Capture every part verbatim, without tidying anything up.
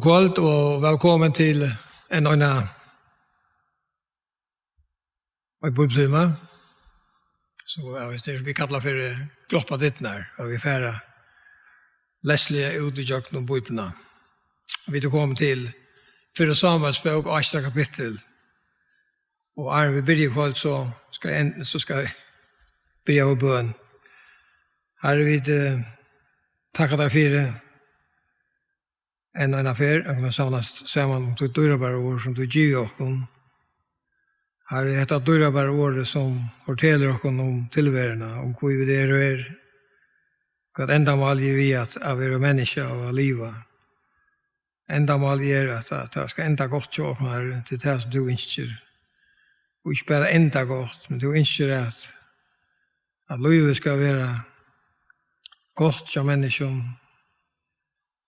Kvøld og vælkomin til enn eina, ein bíblitíma, sum er, vit, vit kalla fyri, eh, Glopp á dyrnar, og vit fara lesiliga út ígjøgnum Bíbliuna. Vit eru komin til Fyrru Sámuelsbók, átjanda kapittul. Og áðrenn vit byrja í kvøld, so skal ein, so skal eg byrja við bøn. Harri, vit, eh, takka tær fyri enn eina ferð at kunna savnast saman um títt dýrabara orð, sum tú gevur okkum. Harri, hetta dýrabara orðið, sum fortelur okkum um tilveruna, um hví vit eru her, hvat endamálið er við at, at vera menniskja og at liva. Endamálið er, at, at tað skal enda gott hjá okkum, Harri, til tað, sum tú ynskir. Og ikki bara enda gott, men tú ynskir, at, at lívið skal vera gott hjá menniskjum.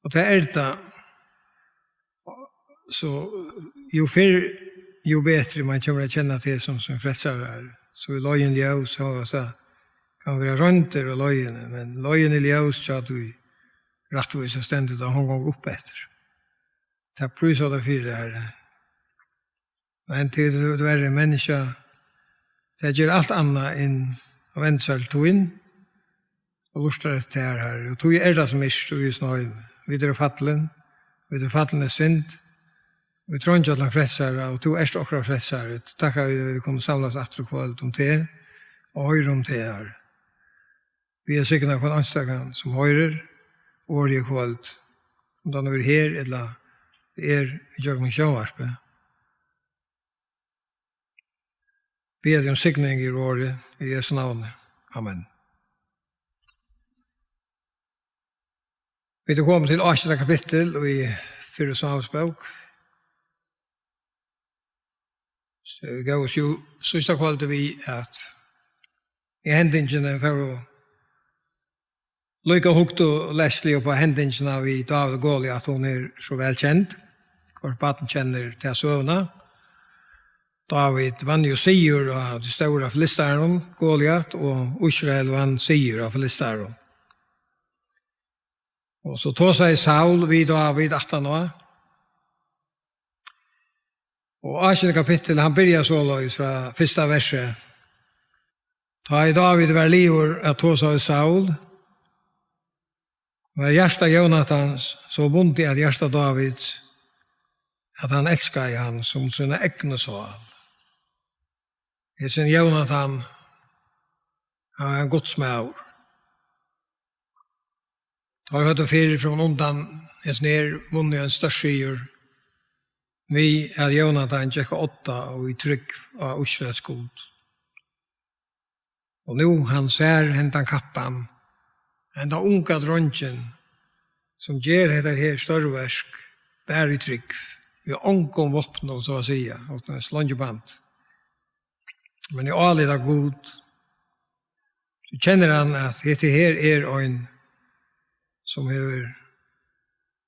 Og tað er tað. So, jú fyrr, jú betri man kemur at kenna teg sum, sum frelsara. So er leiðin ljós, so, so kann vera royndir á leiðini, men leiðin er ljós, so at tú rættvísa stendur, tá hon gongur upp eftir. Takk, prísa tær fyri, Harri. Men til tú, tú ert ein menniskja, tað ger alt annað enn at venda sær til tín og lurtar eftir tær, Harri. Og tú ert tað sum myrkt í hesum heimi. Vit eru fallin, vit eru fallin í synd, vit treingja til ein frelsara, og tú ert okkara frelsari. Takk, at vit kunnu samlast aftur í kvøld um teg og hoyra um teg, Harri. Biði teg signa hvønn einstakan, sum hoyrir orðið í kvøld, um hann er her, ella er ígjøgnum sjónvarpið. Biði teg um signing yvir orðið, í Jesu navni. Amen. Vit eru komin til átjanda kapittul í Fyrru Sámuelsbók. So vit góvu jú síðsta kvøldið við, at í hendingini fóru líka, hugdu lesiliga upp á hendingina við Dávid og Goliat, hon er so væl kend. Hvørt barn kennir ta søguna. Dávid vann jú sigur á tí stóra filistaranum, Goliat, og Ísrael vann sigur á filistaranum. Og so tosaði Saul við Dávid aftaná. Og átjanda kapittul, hann byrjar soleiðis frá fyrsta versi. Tá ið Dávid var liðugur at tosa við Saul, var hjarta Jónatans so bundið at hjarta Dávids, at hann elskaði hann sum sína egnu sál. Hesin Jónatan, hann var ein gudsmaður. Teir høvdu fyrr frammanundan hesum her vunnið ein stórsigur, við at Jónatan gekk á odda og í trúgv á Ísraels Gud. Og nú hann sær hendan kappan, henda unga dreingin, sum ger hetta her stórverk, bara í trúgv, við ongum vápnum, so at siga, og slongiband, men í álit á Gud, so kennir hann, at hetta her er ein, sum hevur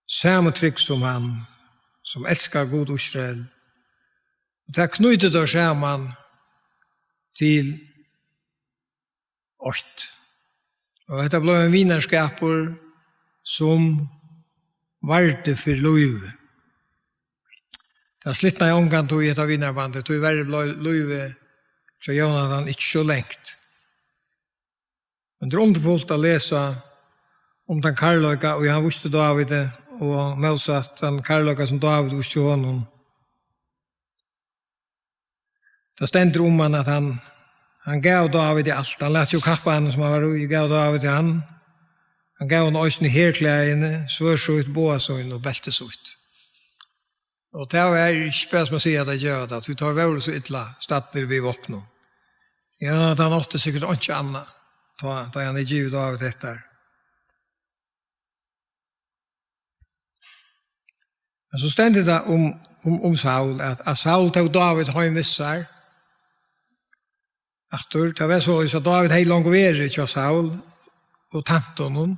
sama trúgv sum hann, sum elskar Gud Ísrael. Og tað knýtir teir saman til eitt. Og hetta bleiv ein vinarskapur, sum vardi fyri lívið. Tað slitnaði ongantíð í hetta vinarbandið, tíverri bleiv lívið hjá Jónatan ikki so langt. Men tað er undurfult at lesa um tann kærleika, ið hann vísti Dávidi, og mótsatt tann kærleika, sum Dávid vísti honum. Tað stendur um hann, at hann, hann gav Dávidi alt. Hann læt jú kappan, sum hann var í, gav Dávidi hann. Hann gav honum eisini herklæðini, svørð sítt, boga sín og belti sítt. Og tað var ikki bara sum at siga, at tey gera tað, tí teir vóru so illa staddir við vápnum. Jónatan átti sikkurt einki annað, tá, tá hann hevði givið Dávid hetta. Men so stendur tað um, um, um Saul, at, at Saul tók Dávid heim við sær. Aftur, tað var so, at Dávid hevði longu verið hjá Saul og tænt honum.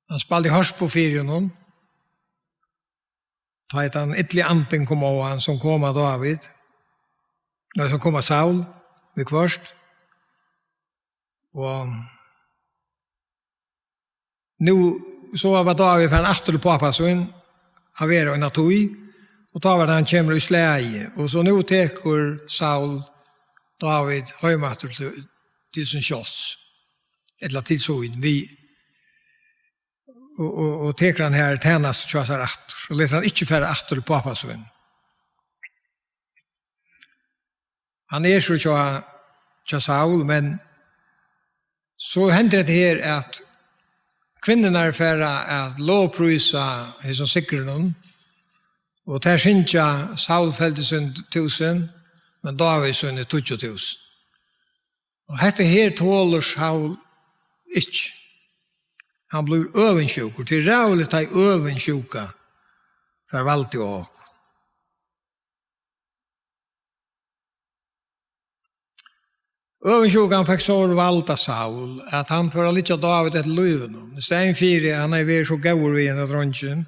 Hann spældi hørpu fyri honum. Tá ið tann illi andin kom á hann, sum kom á Dávid, nei, sum kom á Saul, viðhvørt. Og nú, so var Dávid farin aftur til pápa sín, at vera eina tíð, og tá var tað hann kemur í slagið, og so nú tekur Saul Dávid heim aftur til, til sín sjálvs, ella til sín, við, og, og, og tekur hann her tænastu hjá sær aftur, og letur hann ikki fara aftur til pápa sín. Hann er so hjá, hjá Saul, men so hendir hetta her, at kvinnurnar fara at lovprísa hesum sigrinum, og tær syngja: Saul feldi síni túsund, men Dávid síni tíggju túsund. Og hetta her tolir Saul ikki. Hann blívur øvundsjúkur. Tað er ræðuligt, tá ið øvundsjúka fær valdið á okkum. Øvundsjúkan fekk so vald á Saul, at hann fór at liggja Dávid eftir lívinum. Í staðin fyri, at hann hevði verið so góður við henda drongin,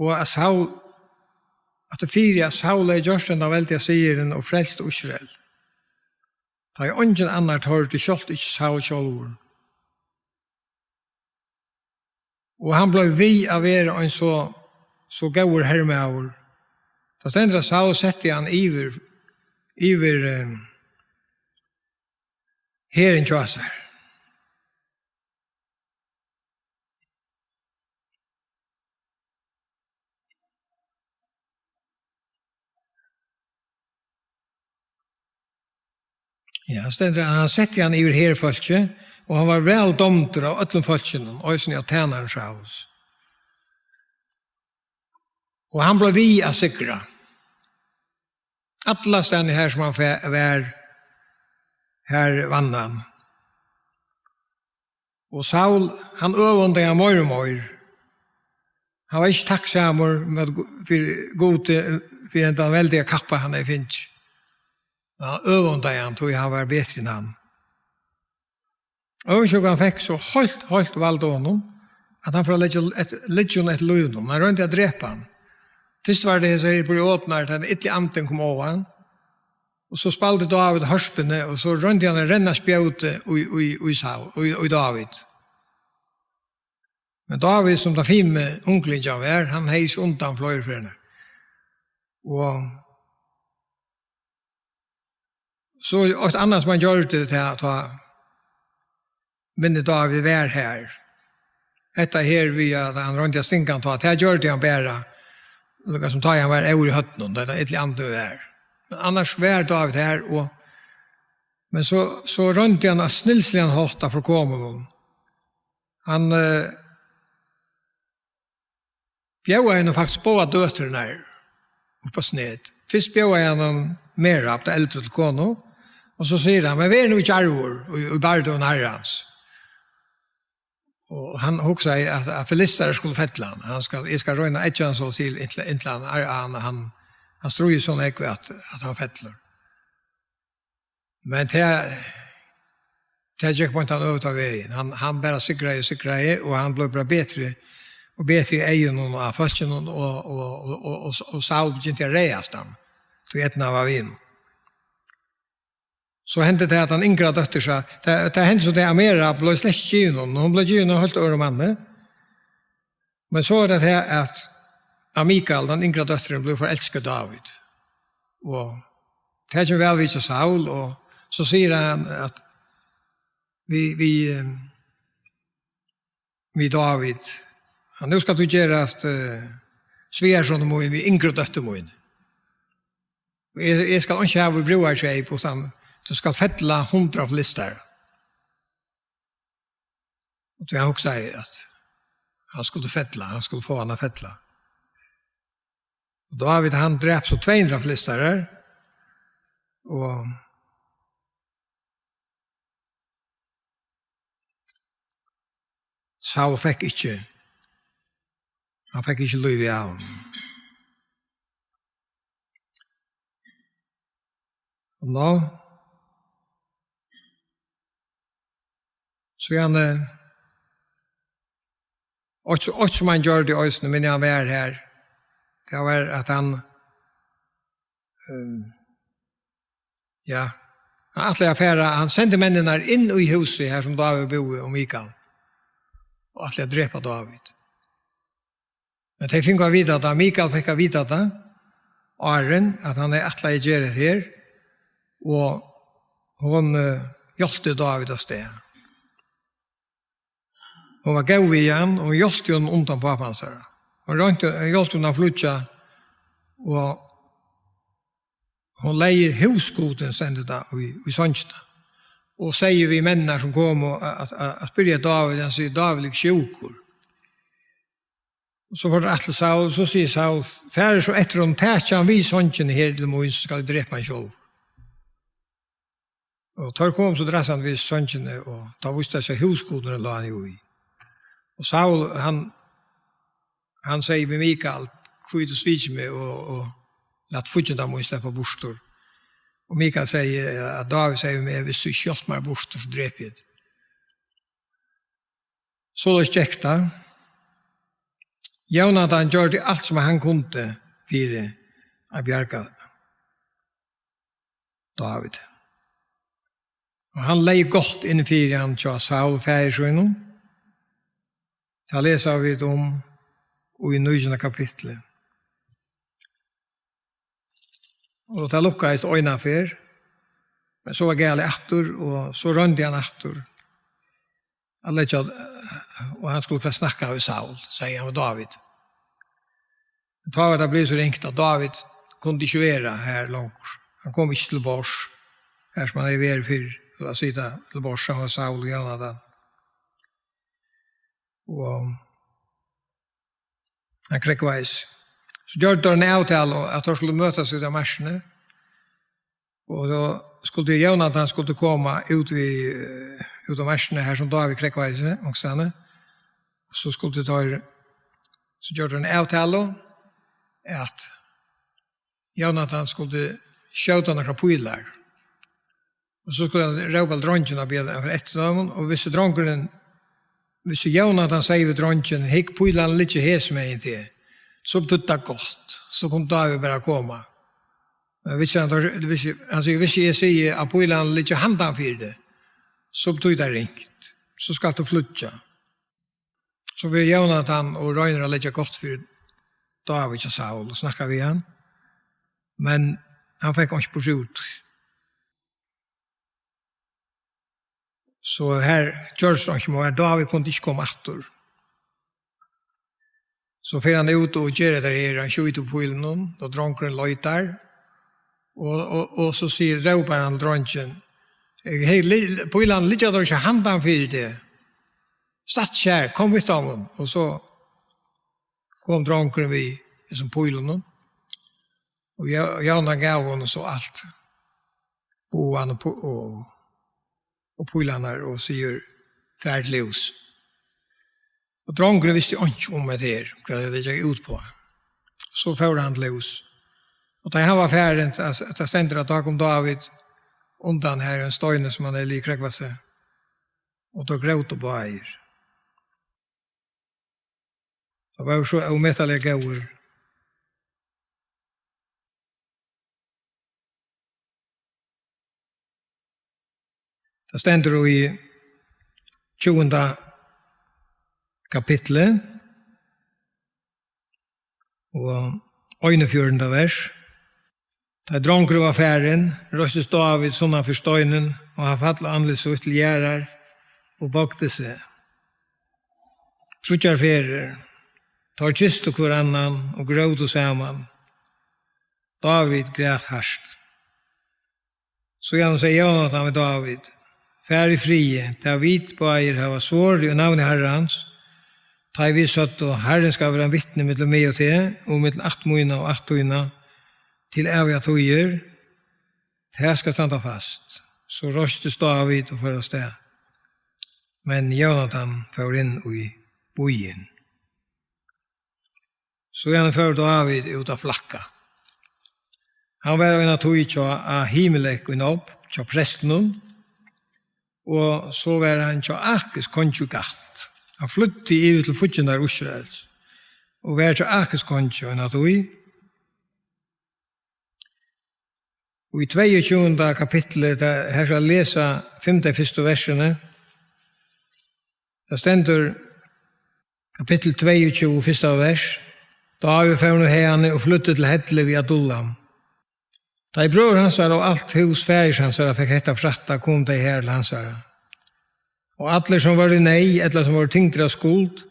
og at Saul, at tað fyri, at Saul hevði gjørt henda veldiga sigurin og frelst Ísrael. Tá ið eingin annar tordi, sjálvt ikki Saul sjálvur. Og hann bleiv við at vera ein so, so góður hermaður. Tá stendur, at Saul setti hann yvir, yvir, eh, herin hjá sær. Ja, stendur, at hann setti hann yvir herfólkið, og hann var væl dámdur av øllum fólkinum, eisini av tænarum Sauls. Og hann bleiv við at sigra. Allastaðni har, sum hann fe-, var, har vann hann. Og Saul, hann øvundaði hann meir og meir. Hann var ikki takksamur móti Gu-, fyri Gudi, fyri hendan veldiga kappa, hann hevði fingið. Men hann øvundaði hann, tí hann var betri enn hann. Øvundsjúkan fekk so heilt, heilt vald á honum, at hann fór at leggja, et-, leggja honum eftir lívinum. Hann royndi at drepa hann. Fyrst var tað hesar her periodirnar, tá tann illi andin kom á hann. Og so spældi Dávid hørpuna, og so royndi hann at renna spjótið í, í, í Saul, í, í Dávid. Men Dávid, sum tann fimi unglingi hann var, hann hevði seg undan fleiri ferðir. Og so eitt annað, sum hann gjørdi, tá, tá minni Dávid var har. Hetta her við, at hann royndi at stinga hann, tá, tað gjørdi hann bara, líka sum tá hann var óður í høvdinum, tá tann illi andin var. Men annars var Dávid har, og, men so, so royndi hann á snilsligan hátt at forkoma honum. Hann, eh, bjóðaði honum faktiskt báðar døturnar upp á snið. Fyrst bjóðaði hann honum Merab, ta eldru, til konu, og so sigur hann: "Men ver nú djarvur í, í bardaga Harrans." Og hann hugsaði, at, at filistarar skuldu fella hann. Hann skal, eg skal royna at eggja hann so til, inntil, inntil hann, hann, hann, hann stríðir so nógv, at, at hann fellur. Men tað, tað gekk beint tann øvuta vegin. Hann, hann bara sigraði og sigraði, og hann bleiv bara betri og betri í eygunum á fólkinum, og, og, og, og, og, og Saul begynti at ræðast hann, tí eydnan var við honum. So hendi tað, at tann yngra dóttir, so, tað, tað hendi so, tað, at Merab bleiv slett ikki givin honum, hon bleiv givin einum heilt øðrum manni. Men so er tað her, at Mikal, tann yngra dóttirin, blívur forelskað í Dávid. Og tað kemur væl við hjá Saul, og so sigur hann at við, við, eh, við Dávid: "Ja, nú skalt tú gerast, eh, svigarsonur mín við yngru dóttur mín. Eg, eg skal ikki hava brúðarkeyp, uttan tú skalt fella hundrað filistarar." Og tí hann hugsaði, at hann skuldi fella, hann skuldi fáa hann at fella. Og Dávid, hann drap so tvey hundrað filistarar, og Saul fekk ikki, hann fekk ikki lívið av honum. Og nú, síðani, eitt, eitt sum hann gjørdi eisini, meðan hann var har, tað var, at hann, ehm, ja, hann ætlaði at fara, hann sendi menninar inn í húsið, har sum Dávid búði, og Mikal, og ætlaði at drepa Dávid. Men tey fingu at vita tað, Mikal fekk at vita tað, áðrenn at hann hevði ætlað at gera hetta her, og hon, eh, hjálpti Dávid av stað. Hon var góð við hann, og hon hjálpti honum undan pápa hansara. Hon roynti, hon hjálpti honum at flýggja, og hon legði húsgudin, stendur tað, í, í songina. Og segði við menninar sum komu at, at, at, at spyrja Dávid, hann sigur, Dávid er sjúkur. Og so fór hann aftur til Saul, og so sigur Saul, farið so eftir honum, takið hann við songini her til mín, so skal eg drepa hann sjálvur. Og teir komu so drassandi við songini, og tá vísti tað seg, húsgudin lá hann jú í. Og Saul, hann, hann segði við Mikal, hví tú svikið meg og, og læt fíggindar mín sleppa burtur. Og Mikal segði, at Dávid segði við meg, hvis tú ikki hjálpir mær burtur, so drepi eg teg. Soleiðis gekk tað. Jónatan gjørdi alt sum hann kundi fyri at bjarga Dávid. Og hann legði gott inn fyri hann hjá Saul, faðir sínum. Tað lesa vit um í nítjanda kapitli. Og tað lukkaðist eina ferð, men so var galið aftur, og so royndi hann aftur at leggja, og hann skuldi fara at snakka við Saul, segði hann við Dávid. Men tá var tað blivið so ringt, at Dávid kundi ikki vera har longur. Hann kom ikki til borðs, har sum hann hevði verið fyrr, at sita til borðs saman við Saul og Jónatan. Og hann krógvaðist. So gjørdu teir eina avtalu, at teir skuldu møtast úti á markini. Og tá skuldi Jónatan skuldi koma út við, eh, út á markini, har sum Dávid krógvaði seg, onkustaðni. Og so skuldu teir, so gjørdu teir eina avtalu, at Jónatan skuldi skjóta nakrar pílar. Og so skuldi hann rópa til dreingin og biðja hann fara eftir teimum, og hvis drongurin, hvis Jónatan segði við dreingin, hygg, pílarnar liggja hesumegin teg, so betýddi tað gott, so kundi Dávid bara koma. Men hvis hann, hvis, hann sigur, hvis eg sigi, at pílarnar liggja handan fyri teg, so betýddi tað ringt, so skalt tú flýggja. So vil Jónatan og roynir at leggja gott fyri Dávid og Saul og snakka við hann. Men hann fekk einki burtur úr. So her gjørst einki meir. Dávid kundi ikki koma aftur. So fer hann út og ger hetta her, hann skjýtur pílunum, og drongurin leitar. Og, og, og so sigur, rópar hann til dreingin, hey, li-, pílarnar liggja teir ikki handan fyri teg? Statt her, kom við teimum. Og so kom drongurin við hesum pílunum. Og Jó-, Jónatan gav honum so alt. Bogan og, og, og pílarnar og sigur, far til hús. Og drongurin visti einki um hetta her, hvat tað gekk út á. So fór hann til hús. Og tá hann var farin, at, at tað stendur, at tá kom Dávid undan har ein steini sum hann hevði ligið krógvað seg. Og teir grótu báðir. Tað var so ómetaliga góður. Tað stendur í tjúgunda kapitli og einogfjøruti vers. Tá drongurin var farin, reistist Dávid sunnan fyri steinin, og hann fall á andlit sítt til jarðar og boygdi seg. Tríggjar ferðir. Teir kystu hvør annan og grótu saman. Dávid græt hart. Síðan segði Jónatan við Dávid, far í friði, tað vit báðir hava svorið í navni Harrans, tá ið vit søgdu, Harrin skal vera vitni millum meg og teg, og millum ætt mína og ætt tína, til ævigar tíðir, tað skal standa fast. So reistist Dávid og fór av stað. Men Jónatan fór inn í býin. Síðan fór Dávid út at flakka. Hann var eina tíð hjá Ahimelek í Nob, hjá prestinum, og so var hann hjá Akis kongi í Gat. Hann flýddi yvir til fíggindar Ísraels, og var hjá Akis kongi eina tíð. Og í tveyogtjúgunda kapitli, tað, her skal eg lesa fimm tey fyrstu versini. Tað stendur, kapittul tveyogtjúgu, fyrsta vers. Dávid fór nú haðani og flýddi til hellið við Adullam. Tá ið brøður hansara og alt hús faðirs hansara fekk hetta frætta, komu tey her til hansara. Og allir, sum vóru í neyð, ella sum vóru tyngdir av skuld,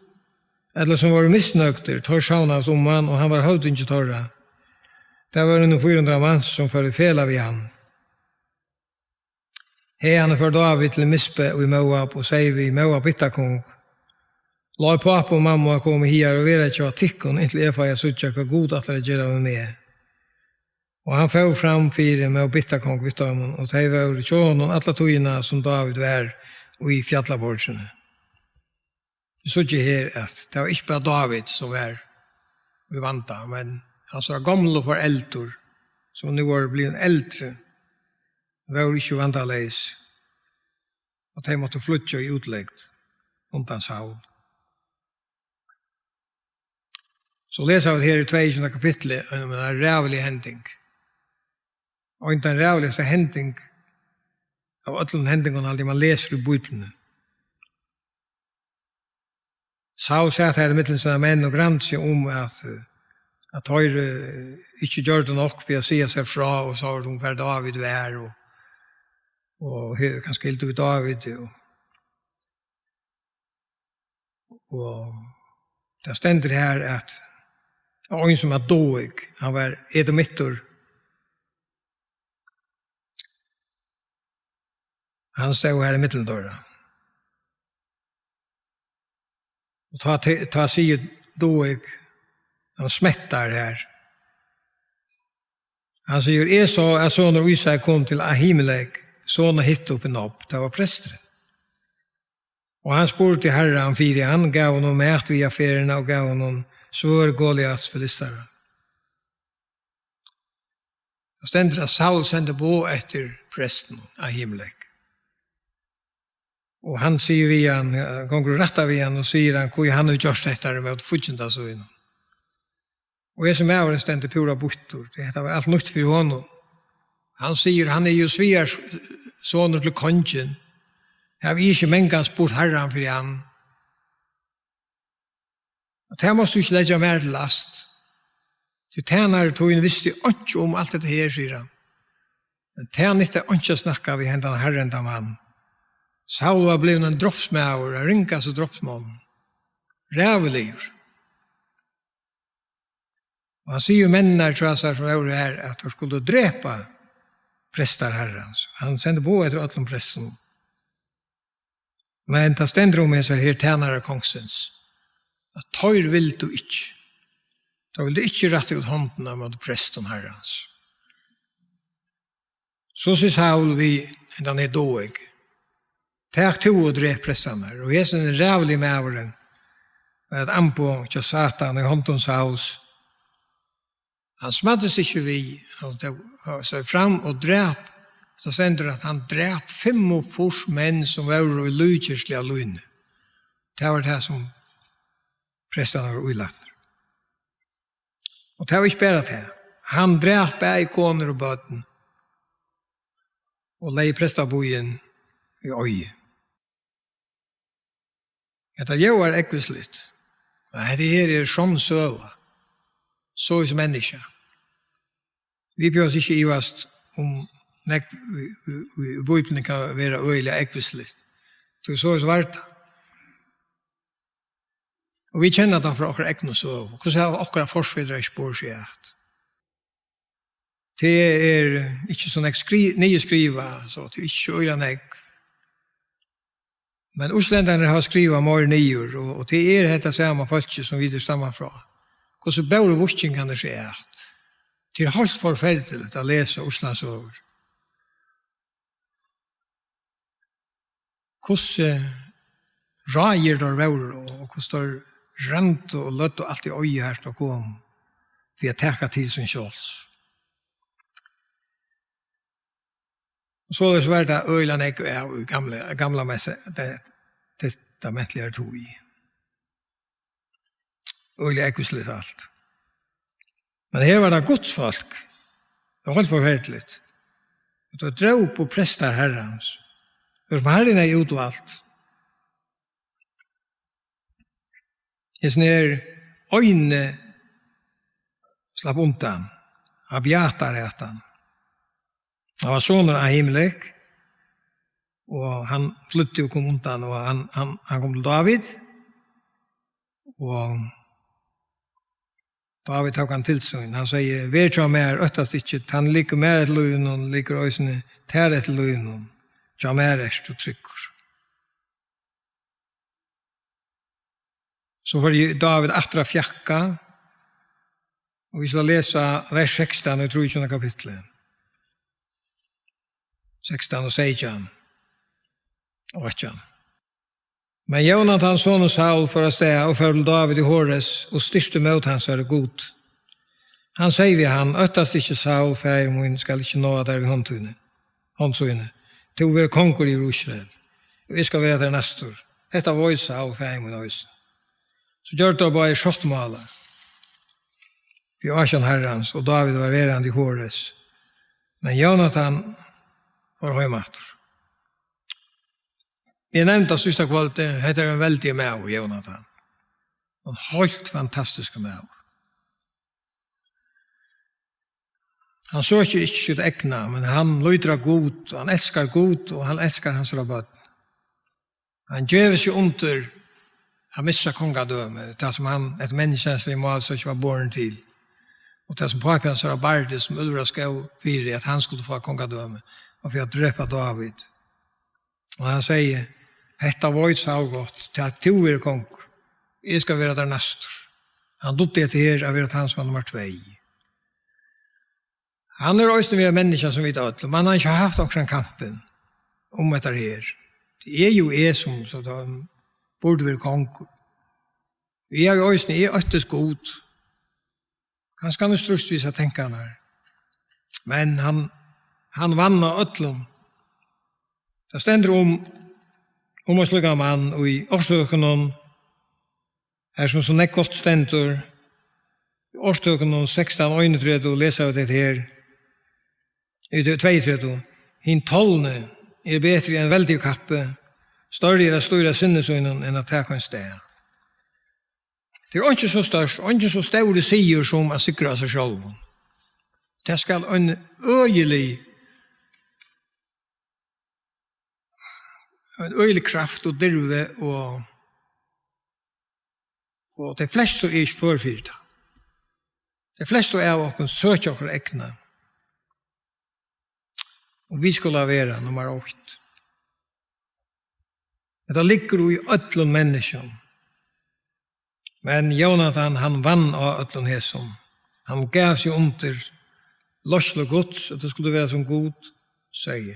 ella sum vóru misnøgdir, teir savnaðust um hann, og hann var høvdingi teirra. Tað vóru nú fýra hundrað mans, sum fóru í felag við hann. Haðani fór Dávid til Mispe í Móab og segði við Móabitakong: Lov pápa og mammu at koma higar og vera hjá tykkum, inntil eg fái at síggja, hvat Gud ætlar at gera við meg. Og hann fór fram fyri Móabitakong við teimum, og tey vóru hjá honum alla tíðina, sum Dávid var í fjallaborgini. Vit síggja her, at tað var ikki bara Dávid, sum var í vanda, men hansara gomlu foreldur, sum nú vóru blivin eldri, vóru ikki vandaleys, og tey máttu flýggja í útlegd undan Saul. So lesa vit her í tveyogtjúgunda kapitli um eina ræðuliga hending. Og ein tann ræðuligasta hending av øllum hendingum, haldi eg, man lesur í Bíbliuni. Saul sat her í millum sínar menn og gramdi seg um, at, eh, at teir, eh, ikki gjørdu nokk fyri at siga sær frá, og so var tað um, hvar Dávid var, og, og he-, kanska hildu við Dávid, og, og tað stendur her, at ein, sum æt Doeg, hann var edomittur, hann stóð her í millum teirra. Og tá, te-, tá sigur Doeg, hann smettar her. Hann sigur: Eg sá, at sonur Ísai kom til Ahimelek, son Ahitub, uppi í Nob. Tað var presturin. Og hann spurdi Harran fyri hann, gav honum mat við á ferðina og gav honum svørð Goliats filistara. Tað stendur, at Saul sendi boð eftir prestinum Ahimelek. Og hann sigur við hann, eh, gongur og rættar við hann og sigur hann, hví hann hevur gjørt hetta móti fígginda sínum. Og hesin maðurin stendur púra býttur, tí hetta var alt nýtt fyri honum. Hann sigur, hann er jú svigarsonur til kongin. Havi eg ikki mangan spurt Harran fyri hann? Og tað mást tú ikki leggja mær til last. Tí tænari tín visti einki um alt hetta her, sigur hann. Men tað nyttar einki at snakka við hendan harðrenda mann. Saul var blivin ein drápsmaður, ein ringasti drápsmaður. Ræðuligur. Og hann sigur menninar hjá sær, sum vóru har, at teir skuldu drepa prestar Harrans. Hann sendi boð eftir øllum prestunum. Men tað stendur um hesar her tænarar kongsins, at teir vildu ikki. Teir vildu ikki rætta út hondina móti prestum Harrans. So sigur Saul við hendan her Doeg: Tak tú og drep prestarnar. Og hesin ræðuligi maðurin var eitt amboð hjá Satan í hondum Sauls. Hann smæddist ikki við, hann tók seg fram og drap, so stendur, at hann drap fimmogfýrs menn, sum vóru í lýðkyrtli av líni. Tað var tað, sum prestarnir vóru ílatnir. Og tað var ikki bara tað. Hann drap bæði konur og børn og legði prestabýin í oyði. Hetta ljóðar ógvusligt, men hetta her er sonn søga. Soleiðis er menniskja. Vit behøva ikki ivast um, nógv í, í, í, í Bíbliuni kann vera øgiliga ógvusligt. Tí soleiðis var tað. Og vit kenna tað frá okkara egnu søgu. Hvussu hava okkara forfedrar ikki borið seg at? Tað er ikki so nógv skri-, niðurskrivað, so tað er ikki so øgiliga nógv. Men íslendingarnir hava skrivað meir niður, og, og tað er hetta sama fólkið, sum vit eru stammað frá. Hvussu bóru víkingarnir seg at? Tað er heilt forferdiligt at lesa Íslandssøgur. Hvussu ráðir teir vóru, og hvussu teir rændu og løgdu alt í oyði, har teir komu, fyri at taka til sín sjálvs. Og soleiðis var tað øgiliga nógv av í gamla, gamla messa-, te-, testamentligari tíð. Øgiliga ógvusligt alt. Men her var tað Guds fólk. Tað var heilt forferdiligt. Og teir drópu prestar Harrans. Teir, sum Harrin hevði útvalt. Hesin her eini slapp undan. Abjatar æt hann. Hann var sonur Ahimelek, og hann flýddi og kom undan, og hann, hann, hann kom til Dávid, og Dávid tók hann til sín. Hann segði: "Ver hjá mær, óttast ikki, tann liggur mær eftir lívinum, liggur eisini tær eftir lívinum. Hjá mær ert tú tryggur." So fór Dávid aftur at fjakka, og vit skulu lesa vers sekstan í trýogtjúgunda kapitli. Sekstan og seytjan og átjan. Men Jónatan, sonur Saul, fór av stað og fór til Dávid í Hores og styrkti mót hansara Gud. Hann segði við hann: "Óttast ikki, Saul, faðir mín, skal ikki náa tær við hond tíni, hond síni. Tú verður kongur yvir Ísrael, og eg skal vera tær næstur. Hetta veit Saul, faðir mín, eisini." So gjørdu teir báðir sáttmála við ásjón Harrans, og Dávid var verandi í Hores. Men Jónatan fór heim aftur. Eg nevndi tað síðsta kvøldið, hetta er ein veldigur maður, Jónatan. Ein heilt fantastiskur maður. Hann søkir ikki sítt egna, men hann lítur á Gud, og hann elskar Gud, og hann elskar hansara børn. Hann gevur seg undir at missa kongadømi, tað sum hann eftir menniskjans mál so ikki var borin til, og tað sum pápi hansara bardi sum úlvur á skóg fyri, at hann skuldi fáa kongadømi og fyri at drepa Dávid. Og hann segði: "Hetta veit Saul gott, at tú verður kongur. Eg skal vera tær næstur." Hann dugdi hetta her at vera tann sum var nummar tvey. Hann er eisini verið menniskja sum vit øll, men hann hevur ikki havt onkran kampin um hetta her. Tað er jú eg sum, so tað burdi verið kongur. Eg havi eisini, eg óttist Gud. Kanska hann er stríðsvís at tenka hann her. Men hann, hann vann á øllum. Tað stendur um, um ein slíkan mann í Orðtøkunum, har sum so nógv gott stendur. Í Orðtøkunum sekstan einogtretivu lesa vit hetta her. Í tveyogtretivu: "Hin tolni er betri enn veldigur kappi, størri er at stýra sinni sínum enn at taka ein stað." Tað er einki so stórt, eingin so stórur sigur sum at sigra seg sjálvan. Tað skal ein øgilig, ein øgilig kraft og dirvi og, og tey flestu eru ikki før fyri tað. Tey flestu av okkum søkja okkara egna. Og vit skulu vera nummar eitt. Hetta liggur í øllum menniskjum. Men Jónatan, hann vann á øllum hesum. Hann gav seg undir leiðslu Guds, at tað skuldi vera sum Gud segði.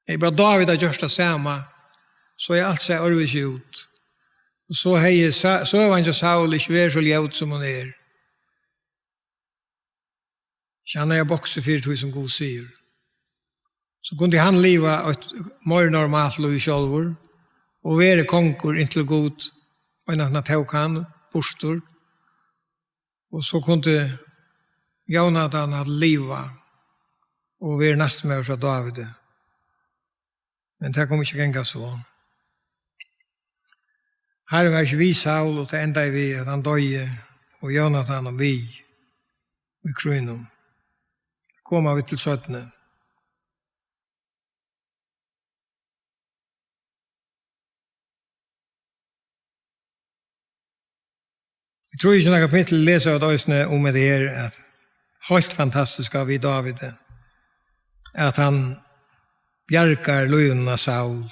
Hevði bara Dávid gjørt tað sama, so hevði alt sæð øðrvísi út. Og so hevði Sa-, søgan hjá Saul ikki verið so ljót, sum hon er. So hann hevði boksað fyri tí, sum Gud sigur. So kundi hann liva eitt meira normalt lív sjálvur og verið kongur, inntil Gud einaferð tók hann burtur. Og so kundi Jónatan havt livað og verið næstmaður frá Dávidi. Men tað kom ikki at ganga so. Harrin var ikki við Saul, og tað endaði við, at hann doyði, og Jónatan var við í krígnum. Koma vit til seinni. Í trýogtjúgunda kapitli lesa vit eisini um hetta her, at heilt fantastiska við Dávidi, at hann bjargar lívinum á Saul.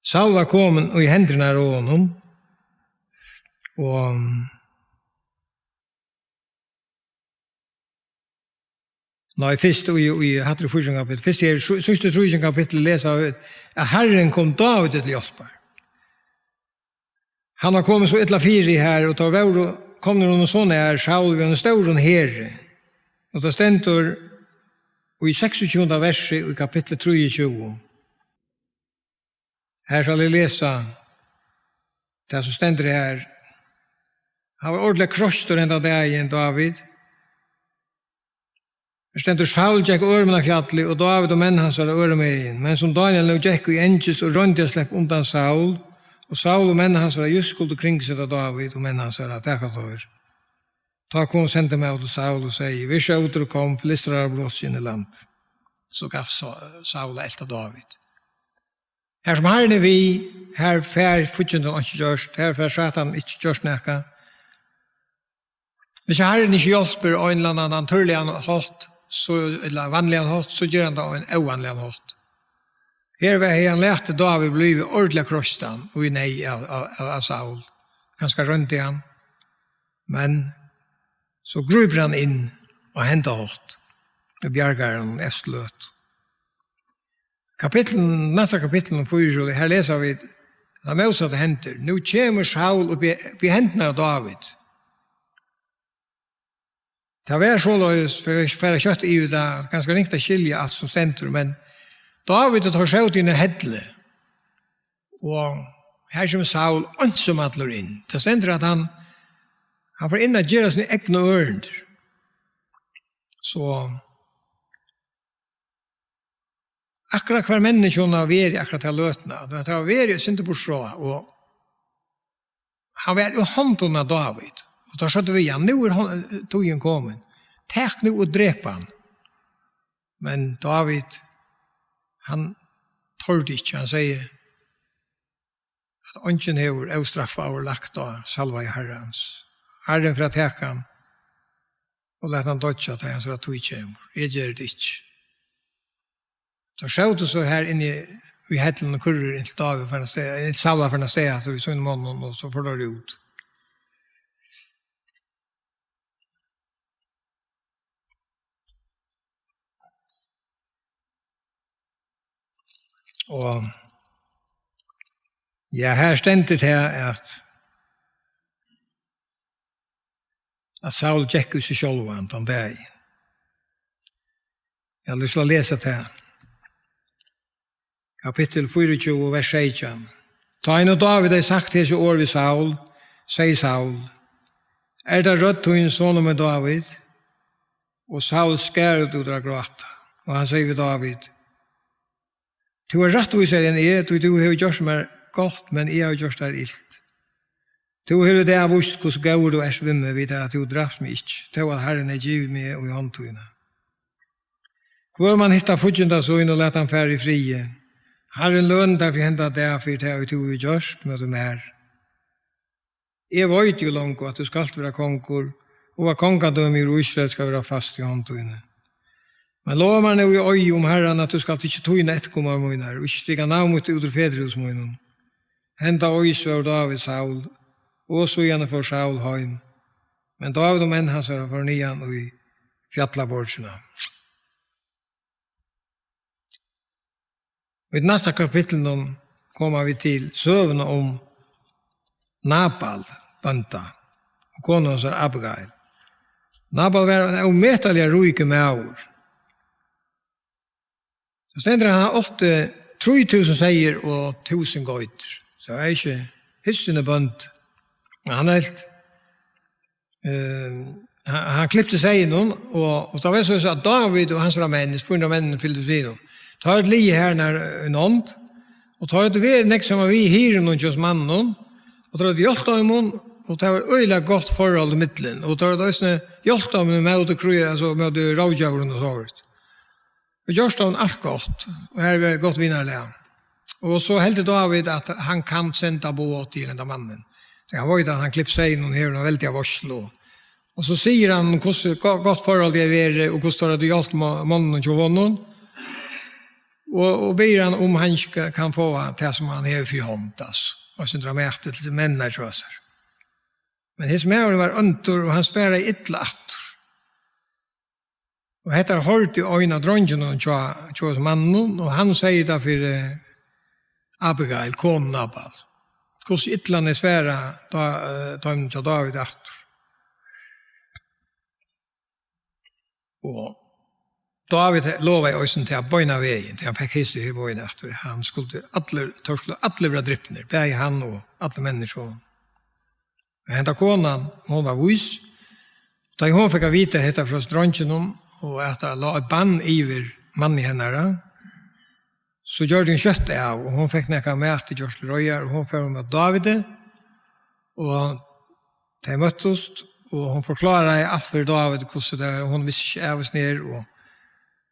Saul var komin í hendurnar á honum, og Nei, fyrst í, í, hatta er fjúrogtjúgunda kapittul. Fyrst her, sí-, síðstu trýogtjúgunda kapittul lesa vit, at Harrin kom Dávidi til hjálpar. Hann var komin so illa fyri her, og teir vóru komnir honum so nær, Saul við einum stórum heri. Og tað stendur í seksogtjúgunda versi í kapitli trýogtjúgu. Her skal eg lesa tað, sum stendur her. Hann var ordiliga kroystur henda dagin, Dávid. Her stendur: Saul gekk øðrumegin fjallið, og Dávid og menn hansara øðrumegin. Men sum Daniel nú gekk í angist og royndi at sleppa undan Saul, og Saul og menn hansara júst skuldu kringseta Dávid og menn hansara, taka teir Tá kom sendimaður til Saul og segði: "Ver skjótur og kom, Filistarar hava brotið seg inn í land." So gavst Sa-, Saul at elta Dávid. Har sum Harrin er við, har fær fíggindin einki gjørt, har fær Satan ikki gjørt nakað. Hvis Harrin ikki hjálpir á ein ella annan natúrligan hátt, so, ella vanligan hátt, so ger hann tað á ein óvanligan hátt. Her var, hevði hann latið Dávid blivið ordiliga kroystan og í neyð av, av, av, av Saul. Kanska royndi hann, men so grípur hann inn á henda hátt og bjargar honum eftirløt. Kapittul, næsta kapittul um fýraogtjúgu, her lesa vit, at mótsatt hendir. Nú kemur Saul upp í, upp í hendurnar á Dávid. Tað var soleiðis, fyri at fara skjótt yvir tað, ganska ringt at skilja alt sum stendur, men Dávid og teir sótu inni í helli, og her kemur Saul einsamallur inn. Tað stendur, at hann, hann fer inn at gera síni egnu ørindi. So, akkurát hvar menniskjuni hava verið akkurát ta løtuna, men tey hava verið eitt sindur burturfrá, og hann var í hondum á Dávid, og teir søgdu við hann: "Nú er hon-, tíðin komin, tak nú og drep hann." Men Dávid, hann tordi ikki, hann segði, at eingin hevur óstraffaður lagt á salvaða Harrans. Harrin fer at taka hann og lata hann doyggja, tá hansara tíð kemur. Eg geri tað ikki. Teir sótu so her inni í hellinum og kurru inntil Dávid fer av stað, inntil Saul fer av stað, so við sínum monnum, og so fóru teir út. Og ja, her stendur tað, at, at Saul gekk í seg sjálvan tann dagin. Eg havi lyst til at lesa tað. Kapittul fýraogtjúgu, vers seytjan. Tá ið nú Dávid hevði sagt hesi orð við Saul, segði Saul: "Er tað rødd tín, sonur mín Dávid?" Og Saul skar út úr at gráta, og hann segði við Dávid: "Tú ert rættvísari enn eg, tí tú hevur gjørt mær gott, men eg havi gjørt tær ilt. Tú hevur í dag víst, hvussu góður tú ert við meg, við tað, at tú drapst meg ikki, tó at Harrin hevði givið meg í hond tína. Hvør man hitta fígginda sín og lata hann fara í friði. Harrin løni tær fyri henda dag, fyri tað, ið tú hevur gjørt móti mær. Eg veit jú longu, at tú skalt vera kongur, og at kongadømi yvir Ísrael skal vera fast í hond tíni. Men lova mær nú í eiði um Harran, at tú skalt ikki týna eftirkomarar mínar, og ikki strika navn mítt út úr fedurhúsi mínum." Henda eið svór Dávid Saul, og síðani fór Saul heim. Men Dávid og menn hansara fóru niðan í fjallaborgina. Í næsta kapitlinum koma vit til søguna um Nabal, bónda, og konu hansara Abigail. Nabal var ein ómetaliga ríkur maður. So stendur, hann átti trý túsund seyðir og túsund geitur. So er ikki hissini bóndi. Men hann helt, eh, hann, hann klipti seyðin, og, og tað var so, at Dávid og hansara menn, fýra hundrað menn, fylgdu við honum. Teir høvdu ligið her nær, eh, í nánd, og teir høvdu verið nógv saman við hirðunum hjá manninum, og teir høvdu hjálpt teimum, og tað var øgiliga gott forhold ímillum, og teir høvdu eisini hjálpt teimum móti kríg, altso móti rógdjórum og so víðari. Og gjørt honum alt gott, og har var gott vinarlag. Og so heldur Dávid, at hann kann senda boð til henda mannin. So hann veit, at hann klippir seyðin, og hevur eina veldiga veitslu. Og so sigur hann, hvussu go-, gott forhold tað er, og hvussu teir hava hjálpt mo-, monnunum hjá honum. Og, og biður hann, um hann ikki ka-, kann fáa tað, sum hann hevur fyri hond, altso. Og so dramatiskt til menninar hjá sær. Men hesin maðurin var óndur, og hann svaraði illa aftur. Og hetta hoyrdi ein av dreingjunum hjá, hjá manninum, og hann segði tað fyri Abigail, konu Nabal. Hvussu illa hann hevði svarað Da-, eh, teimum hjá Dávid aftur. Og Dávid lovaði eisini til at beinanvegin, tí hann fekk hesi her boðini aftur, hann skuldi allir, teir skuldu allir vera dripnir, bæði hann og allir menninir hjá honum. Men henda konan, hon var vís. Tá hon fekk at vita hetta frá dreingjunum, og at tað lá eitt bann yvir manni hennara, so gjørdi hon skjótt av, og hon fekk nakað mat gjørt til reiðar, og hon fór móti Dávidi, og tey møttust, og hon forklaraði alt fyri Dávid, hvussu tað er, og hon visti ikki av, hvussu tað er, og,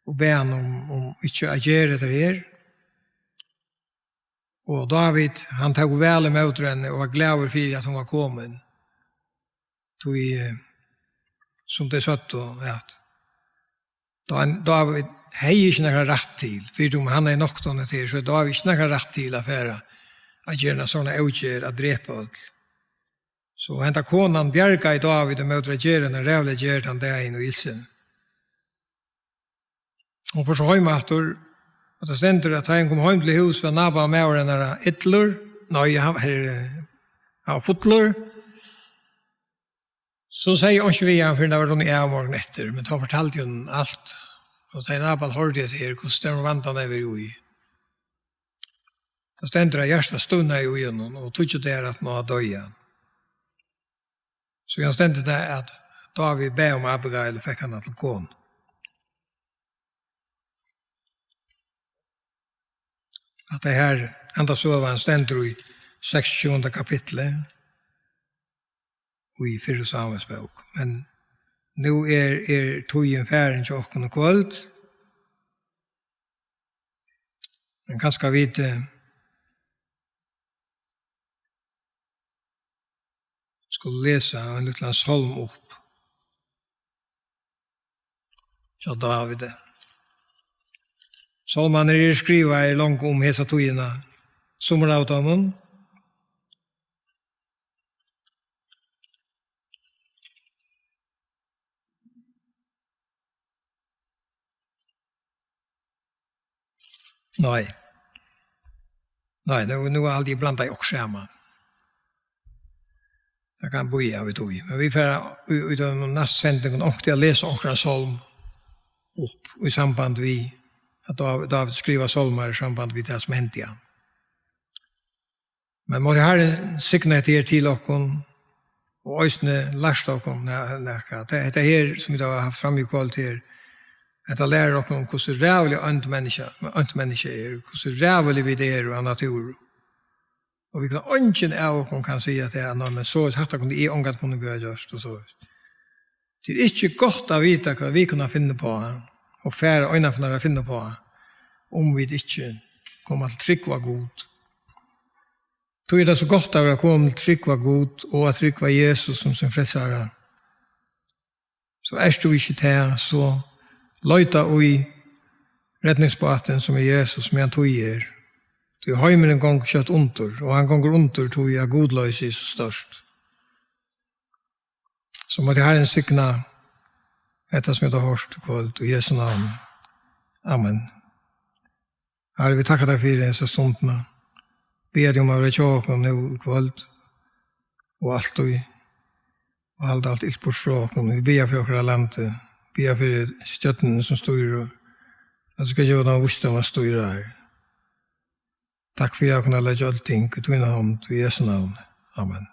og bað hann um, um ikki at gera hetta her. Og Dávid, hann tók væl ímóti henni og var glaður fyri, at hon var komin. Tí, eh, sum tey søgdu, at Dá-, Dávid hevði ikki nakran rætt til, fyri um hann hevði noktað hana til, so Dávid ikki nakran rætt til at fara at gera eina sovorðna ógerð, at drepa øll. So henda konan bjargaði Dávid ímóti at gera eina ræðuliga gerð tann dagin í ilsini. Hon fór so heim aftur, og tað stendur, at tá hon kom heim til hús, var Nabal maður hennara illur, nei, hann var, eh, hann var fullur. So segði hon ikki við hann, fyrr enn tað var runnið av morgunin eftir, men tá fortaldi hon alt. Og tá Nabal hoyrdi hetta her, hvussu stóran vanda hann hevði verið í, tá stendur, at hjartað stivnaði í honum, og tríggjar dagar aftaná doyði hann. So hann stendur tað, at Dávid bað um Abigail og fekk hana til konu. At tað her, henda søgan stendur í seksogtjúgunda kapitli í fyrru Sámuelsbók. Men nú er, er tíðin farin hjá okkum í kvøld. Men kanska vit, eh, skulu lesa ein lítlan sálm upp hjá Dávidi. Sálmarnir eru skrivaðir longu um hesa tíðina, summir av teimum. Nei. Nei, nú, nú haldi eg blanda okkurt saman. Tað kann bíða við tí. Men vit fara í, í teimum næstu sendingum onkuntíð at lesa onkran sálm upp í samband við, at Dáv-, Dávid skrivar sálmar í samband við tað, sum hendi hann. Men mátti Harrin signa hetta her til okkum, og eisini lært okkum na-, nakað. Tað, hetta her, sum vit hava havt fram í kvøld her, hetta lærir okkum, hvussu ræðuliga ónt menniskja, ónt menniskja er, hvussu ræðulig vit eru av natúr. Og vit kunnu, eingin av okkum kann siga, at, ja, nei, men so, hatta kundi eg ongantíð funnið upp á at gjørt, og so. Tað er ikki gott at vita, hvat vit kunnu finna upp á, og fara einaferð at finna upp á, um vit ikki koma til trúgv á Gud. Tí er tað so gott at vera komin til trúgv á Gud og at trúgva Jesus sum sín frelsara. So ert tú ikki tað, so leita í redningsbátin, sum er Jesus, meðan tíð er. Tí heimurin gongur skjótt undir, og hann gongur undir, tí at gudloysið er so stórt. So mátti Harrin signa hetta, sum vit hava hoyrt í kvøld, í Jesu navni. Amen. Harri, vit takka tær fyri hesa stundina. Biðja teg um at vera hjá okkum nú í kvøld og altíð, og halda alt ilt burtur frá okkum. Vit biðja fyri okkara landi, biðja fyri stjórnini, sum stýrir, at tú skal geva teimum vísdóm at stýra, Harri. Takk fyri at kunna leggja øll ting í tína hond, í Jesu navni. Amen.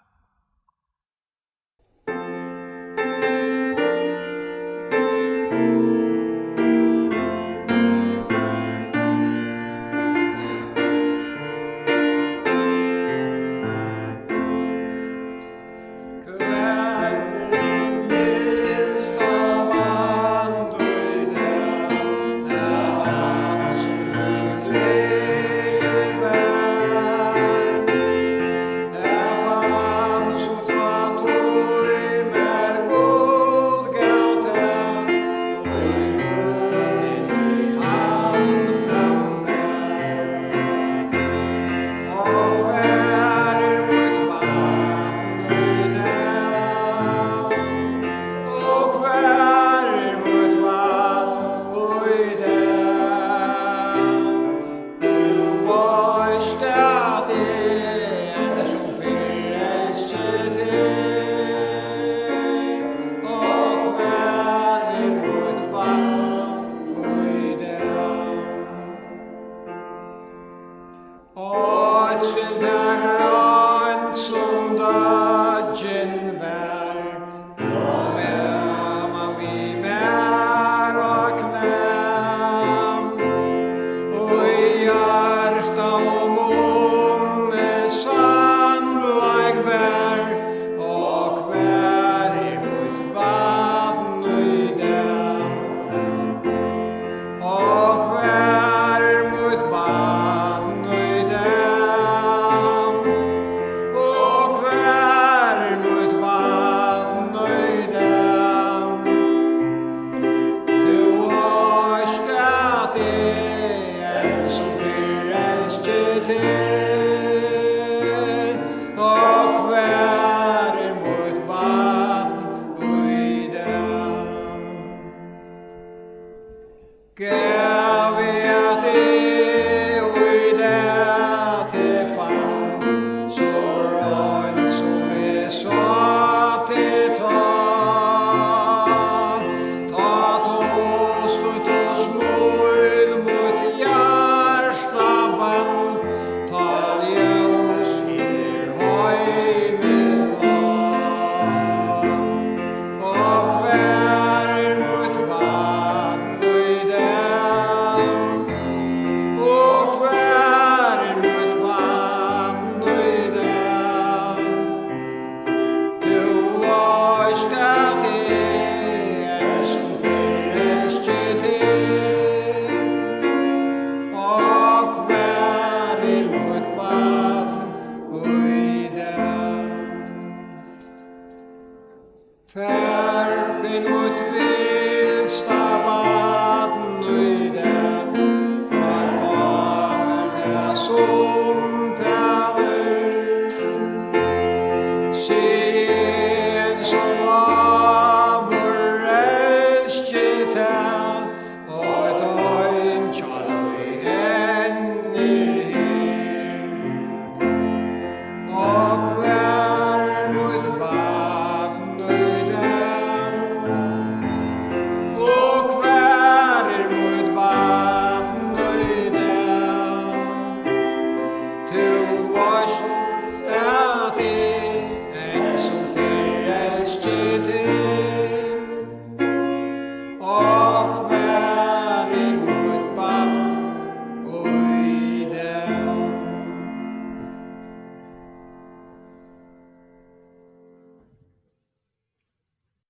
Finn mítt vilsta